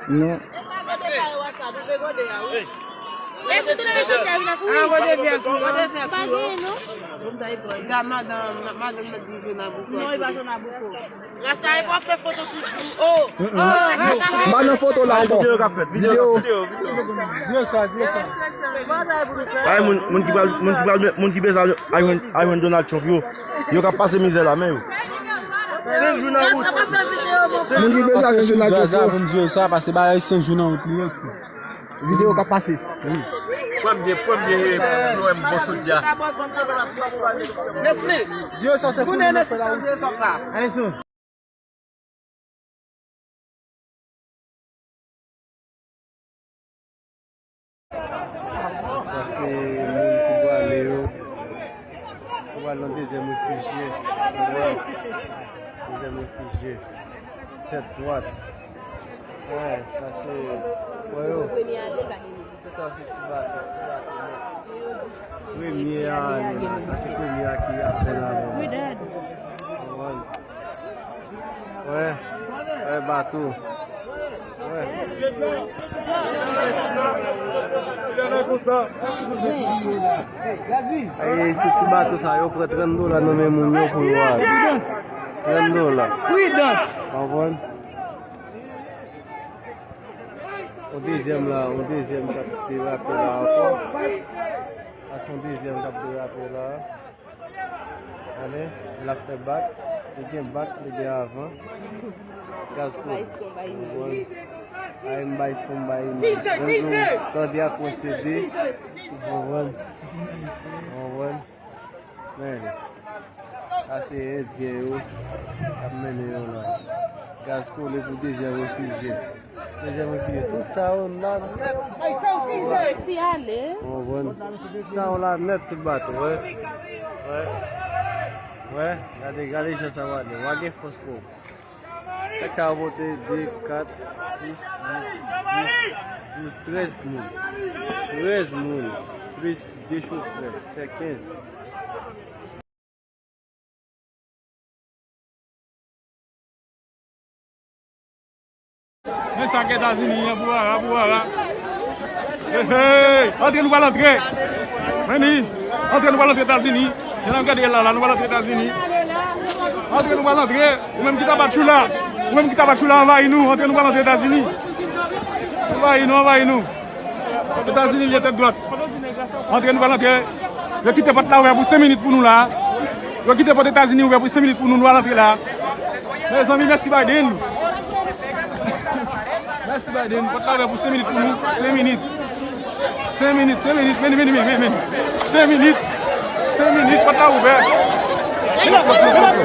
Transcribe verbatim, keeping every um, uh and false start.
Non. Gad madanm, madanm nan di Jona Bouko. Non, li pa Jona Bouko. Rasaye pou ap fè foto toujou. Oh. M pa nan foto la ankò. Videyo k ap fèt, videyo. Videyo. Diyo sa, Diyo sa. Ay, moun, moun ki pral, moun ki pral, moun ki bezwen al jwenn, al jwenn Donald Trump yo, yo k ap pase mizè la, men yo. Senk jou nan wout. Moun ki bezwen al jwenn Donald Trump yo. Pou m di yo sa, pase bagay senk jou nan wout li ye. Videyo k ap pase. Premye, premye, premye, bon soudya. Diyo sa, se pou nou fè la wout. Ale sou. Sa se moun ki prale yo. Ki pral nan dezyèm refijye. Dezyèm refijye. Tèt dwat. Wè, sa se, wè yo. Tout sa se ti bato, ti bato nèt. Premye a ale la, sa se premye a ki ap fè la. Konprann? Wè, wè, bato. Wè. Ay, se ti bato sa yo pran trant dola nan men moun yo pou yo ale. Trant dola. Konprann? Yon dezyèm la, yon dezyèm k ap derape la ankò. Sa se yon dezyèm k ap derape la. Ale, l ap fè bak, li gen bak, li gen avan. Gaz kole. Ay, m bay son, m bay imaj. Tande ak pwosede. Ou konprann? Ou konprann? Men, sa se Endyen yo k ap mennen yo la. Gaz kole pou dezyèm refijye. Dezyèm refijye. Tout sa yo la nèt. Ou konprann? Tout sa yo la nèt sou bato, wè. Wè. Wè. Gade, gade jan sa va ale. W a gen fòs pou ou. Nèg sa yo pote de, kat, sis, uit, dis, douz, trèz moun. Trèz moun, plis de chofè, fè kenz. Men sa k Etazini an, pou rara, pou rara. Hey, hey, antre nou pral antre. Men ni, antre nou pral antre Etazini. Jan n ap gade la, la, nou pral antre Etazini. Antre nou pral antre. Ou menm ki Tapachula, ou menm ki Tapachula, anvayi nou, antre nou pral antre Etazini. Anvayi nou, anvayi nou. Etazini lye tèt dwat. Antre nou pral antre. Yo kite pòt la ouvè pou senk minit pou nou la. Yo kite pòt Etazini ouvè pou senk minit pou nou, nou pral antre la. Mezanmi, mèsi Biden. Mèsi Biden. Pòt la ouvè pou senk minit pou nou. Senk minit. Senk minit, senk minit. Vini, vini, vini, vini. Senk minit. Senk minit, pòt la ouvè.